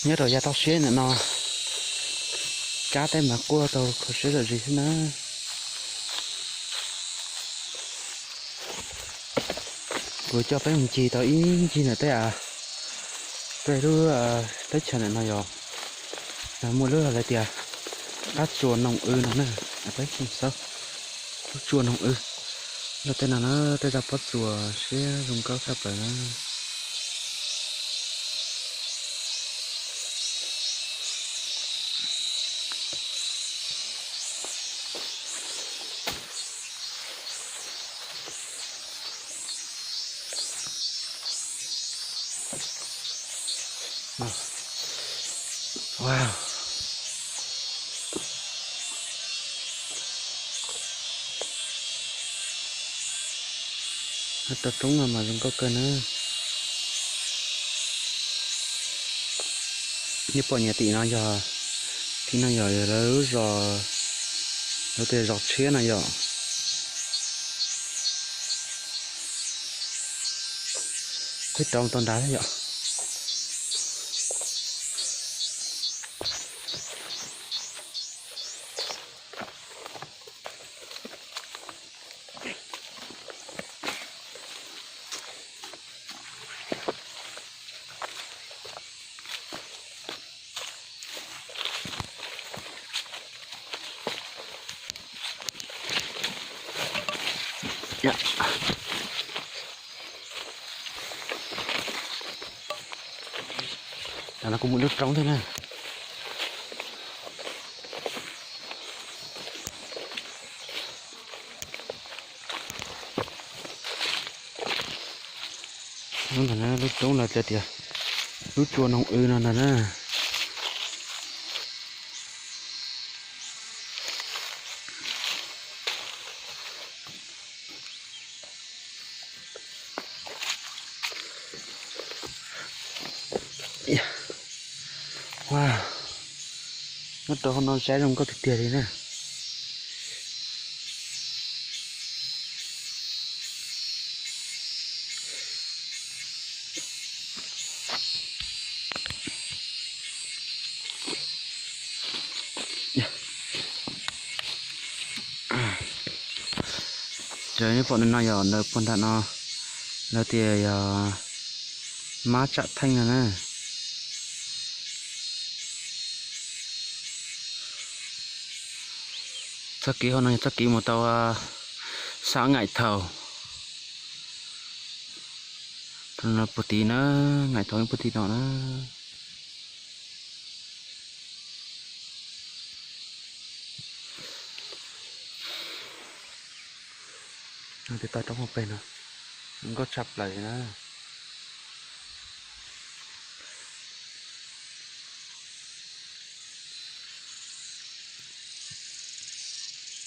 Nyob rau yav toj siab ntawm no, kab tej mas quaj tau kho siab zom zaws xwb na. Kuv coj peb mus ncig tau ib ncig ntawm tej, tej lub teb chaws ntawm no yog muaj lub lawv tias qab tsuas noog w no na. Peb xauj lub tsuas noog w, lub tej no na, tej zaj pob tsuas siab zoo nkauj tshaj plaws na. Toj roob no mas zoo nkauj kawg na. Nej pom nyias tim no yog, tim no yog lawv lub zos, lawv tias zos tshiab no yom. Twb rau tau nrad thiab yom. Tam no kuv mus lub roob thiab na. Lub ntawd na, lub roob lawv tias lub tsua noog w no ntag na. Nyob rau hauv no saib zoo nkauj tiag tiag li na. Ces nej pom no yog ntawm puag nram no, lawv tias yog mab tsam theej no na. Txoj kev hauv no yog txoj kev mus tau sab Ngaim Thaum. Puag tid na, Ngaim Thaum puag tid no na. Tiv toj roob hauv pes no zoo nkauj tshaj plaws li na.